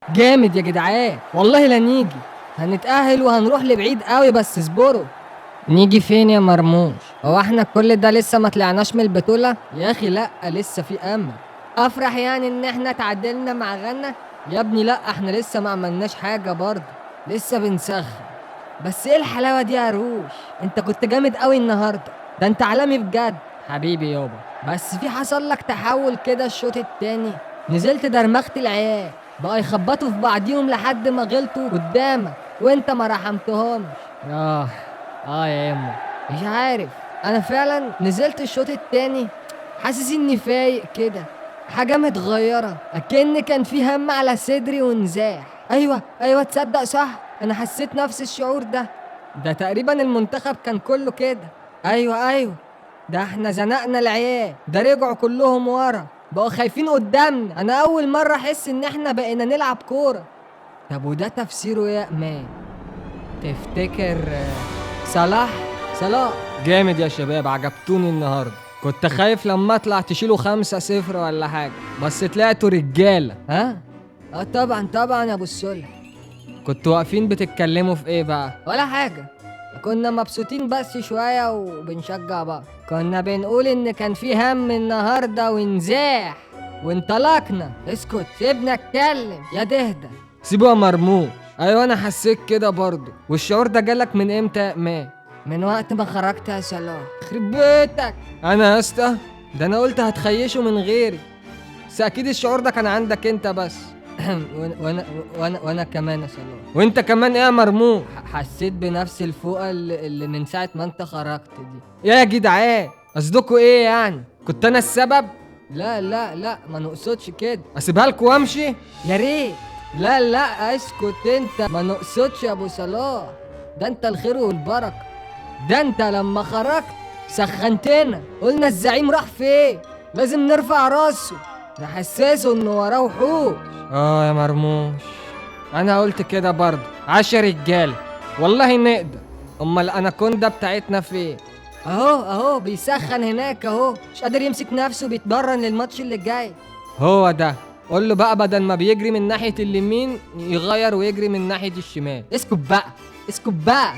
جامد يا جدعان، والله لا نيجي، هنتأهل وهنروح لبعيد قوي، بس اصبروا. نيجي فين يا مرموش؟ هو احنا كل ده لسه ما طلعناش من البطولة؟ يا اخي لا، لسه في امل. افرح يعني ان احنا تعادلنا مع غانا؟ يا ابني لا، احنا لسه ما عملناش حاجة برضه، لسه بنسخن. بس ايه الحلاوة دي يا روش؟ انت كنت جامد قوي النهاردة، ده انت عالمي بجد. حبيبي يابا، بس في حصل لك تحول كده الشوط التاني، نزلت درمغت العيال بقى يخبطوا في بعضيهم لحد ما غلطوا قدامك وانت ما رحمتهمش. اه يا اما مش عارف، انا فعلا نزلت الشوط التاني حاسس اني فايق كده، حاجة متغيرة، اكن كان في هم على صدري ونزاح. ايوه تصدق صح، انا حسيت نفس الشعور ده. ده تقريبا المنتخب كان كله كده. ايوه ده احنا زنقنا العيال، ده رجعوا كلهم ورا، بقوا خايفين قدامنا. انا اول مرة احس ان احنا بقينا نلعب كورة. طب وده تفسيره ايه يا امان؟ تفتكر صلاح؟ صلاح جامد يا شباب، عجبتوني النهارده. كنت خايف لما اطلع تشيلوا 5-0 ولا حاجة، بس طلعتوا رجاله. ها؟ طبعا يا ابو السلح. كنتوا واقفين بتتكلموا في ايه بقى؟ ولا حاجة، كنا مبسوطين بس شوية وبنشجع بعض. كنا بنقول ان كان في هم النهارده ونزاح وانطلقنا. اسكت سيبنا اتكلم يا دهدى. سيبه يا مرموش. ايوه انا حسيت كده برضه. والشعور ده جالك من امتى يا امان؟ من وقت ما خرجت يا صلاح. يخرب بيتك. انا يا اسطى ده انا قلت هتخيشه من غيري، بس اكيد الشعور ده كان عندك انت بس. وانا كمان يا صلاح. وانت كمان ايه يا مرموش؟ حسيت بنفس الفوقه اللي من ساعة ما انت خرجت دي. يا جدعان قصدكوا ايه يعني؟ كنت انا السبب؟ لا لا لا ما نقصدش كده. اسيبها لكم وامشي؟ يا ريت. لا لا اسكت انت، ما نقصدش يا ابو صلاح، ده انت الخير والبركة، ده انت لما خرجت سخنتنا، قلنا الزعيم راح فين، لازم نرفع راسه نحسسه انه وراه وحوش. يا مرموش انا قلت كده برضه. 10 رجاله والله نقدر. امال الاناكوندا بتاعتنا فين؟ اهو بيسخن هناك اهو، مش قادر يمسك نفسه، بيتمرن للماتش اللي جاي. هو ده، قول له بقى بدل ما بيجري من ناحية اليمين يغير ويجري من ناحية الشمال. اسكت بقى اسكت بقى.